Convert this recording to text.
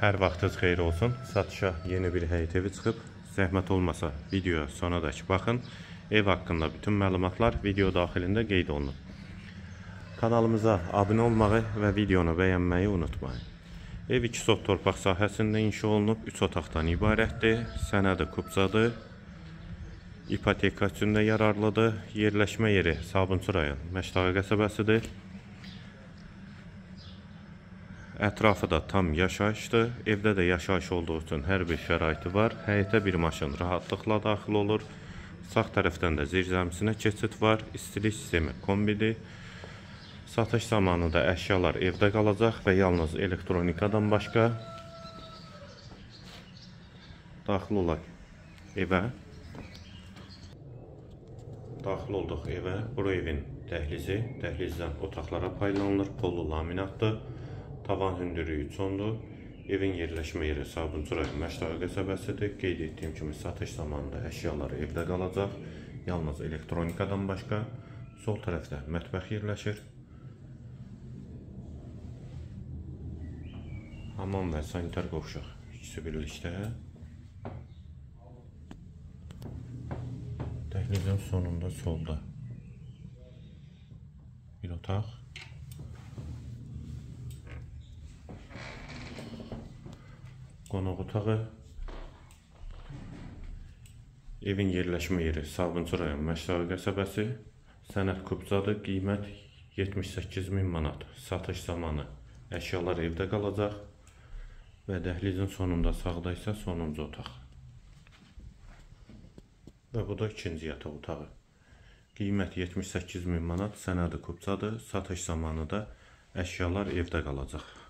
Hər vaxtınız xeyir olsun. Satışa yeni bir həyət evi çıxıb. Zəhmət olmasa videoya sonadək baxın. Ev haqqında bütün məlumatlar video daxilində qeyd olunub. Kanalımıza abunə olmağı və videonu bəyənməyi unutmayın. Ev 2 sot torpaq sahəsində inşa olunub, 3 otaqdan ibarətdir. Sənədi kupçadır. İpoteka üçün də yararlıdır. Yerləşmə yeri Sabunçu rayon Məştağı qəsəbəsidir. Ətrafı da tam yaşayışdır. Evdə də yaşayış olduğu üçün hər bir şəraiti var. Həyətə bir maşın rahatlıqla daxil olur. Sağ tərəfdən də zirzəmisinə keçid var. İstilik sistemi kombidir. Satış zamanı da əşyalar evdə qalacaq və yalnız elektronikadan başqa. Daxil olaq evə. Daxil olduq evə. Bura evin dəhlizi. Dəhlizdən otaqlara paylanılır. Pollu laminatdır. Tavan hündürlüyü 3,10-dur. Evin yerləşmə yeri Sabunçu rayon Məştağı qəsəbəsidir. Qeyd etdiyim kimi satış zamanında əşyalar evdə qalacaq. Yalnız elektronikadan başqa. Sol tərəfdə mətbəx yerləşir. Hamam və sanitar qovşaq ikisi birlikdə. Dəhlizin sonunda solda bir otaq. Qonaq otağı. Evin yerləşmə yeri Sabunçu rayon Məştağı qəsəbəsi. Sənəd kupçadır. Qiymət 78.000 manat. Satış zamanı əşyalar evdə qalacaq və dəhlizin sonunda sağda isə sonuncu otaq. Və bu da ikinci yataq otağı. Qiymət 78.000 manat. Sənədi kupçadır. Satış zamanı da əşyalar evdə qalacaq.